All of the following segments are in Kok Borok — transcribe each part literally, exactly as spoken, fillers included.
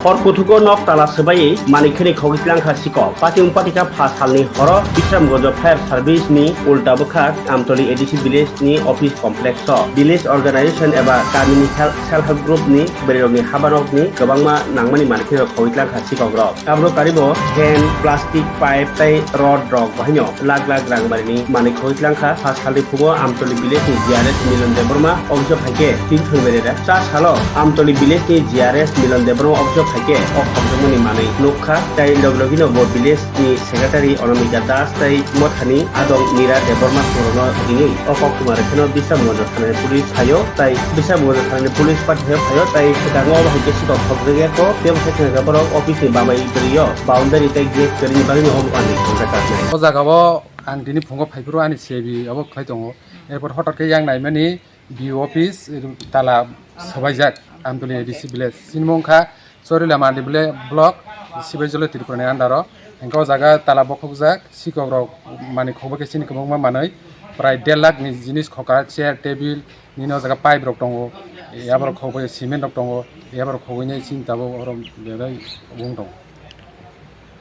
Hor kuthugo nok tala swbaiwi manikhe khogwi tlang kha sikok. Pating patika pha salni horo Bisramganj Fire Service ni ulta bwkhak Amtoli A D C village ni office complex o village organization eba kamini health, self help group ni bwrwirokni habanokni kwbangma nangmani manikhe khogwi tlang kha sikokrok. Abro karibo fan, plastic pipe tei rod rok bahaino lakh lakh rang barini manwi khogwi tlang kha. Pha salni phugo Amtoli village ni G R S Milon Debbarma office o phaikhe tin thang berera. Cha salo Amtoli village ni G R S Milon Debbarma office o phaikhe o khokjakmani manwi nukha. Tei log logino bo village ni secretary Anamika Das tei mothani adong Mira Debbarma songno ringwi o koktwma rwkheno Bisramganj thanani police phaio. Tai Bisramganj thanani police party phaio, tai swkango obo hai khe sikok khokjagya kok, tei bo khe borok office ni babai kwrwi o boundary tei gate kwrwini bagwi no omo ani khongjak kaknai. O jaga o ang tini phungo phaiphuru ani C I B obo khai tongo. Erpor hotot khe yang naimani B O office tala swbaijak Amtoli A D C village. Chini mung kha Chorila Mandi bole block, Sibaijalo Tripura ni under o. Hingke o jaga tala bokhokjak, sikok rok manwi khogwi khe chini kwbangma manwi, prai der lakh ni jinis khoka, chair, table, nini o jaga pipe rok tongo, yaborok khogwi cement rok tongo, yaborok khogwi nai chini tabuk oro belai wng tongo.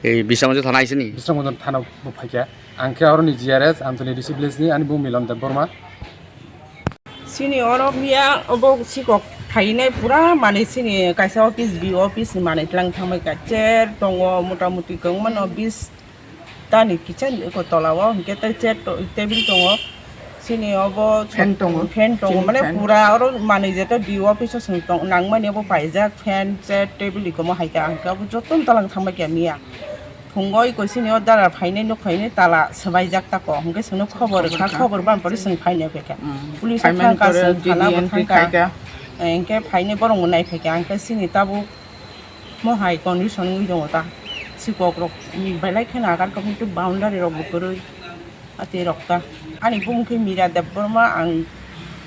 Ei, Bisramganj thana aisini? Bisramganj thana bo phaikha. Ang khe oroni G R S, Amtoli A D C village ni, ani bung Milon Debbarma. Chini oro miya obo sikok phainai pura manwi chini kaisa office, B O office ni manwi tlang thangbai kha. Chair tongo, mota moti kwbangma no bis ta ni kicha ni eko tola o, hwnkhe tei chair to-, table tongo. Chini obo fan tongo. Fan tongo, chini mane fan. Pura oro manwi jeto B O office o chwng tong-, nangmani obo paijak, fan, chair, table ikomo hai kha, hwnkhe obo joto no tlang thangbai kha miya. Phungo iko chini o dara phainai, nuk phainai tala swbaijak tako, hwnkhe chwngno khobor rwkha, khobor rwkha, khobor bang pore chwng phainai phaikha. Mm. Police o phaimani thangkha, pore chwng D D thana bo entry thangkha. Khaikha. Hwnkhe phainai borok bo naiphai kha, hwnkhe chini tabuk mo hai condition wngwi tongo ta. Sikok rok belai kheno agar khe boundary rok bo kwrwi. Ati rokta. Ani bumung khe Mira Debbarma, ang.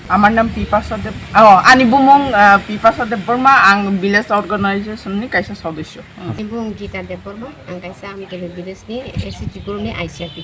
Amar nam Pipasa Deb-, oh, ani bumung, ah, Pipasa Debbarma, ang village organization ni kaisa sodosyo. Ani bumung Gita Debbarma, ang kaisa Amtoli village ni S C G group ni I C R P.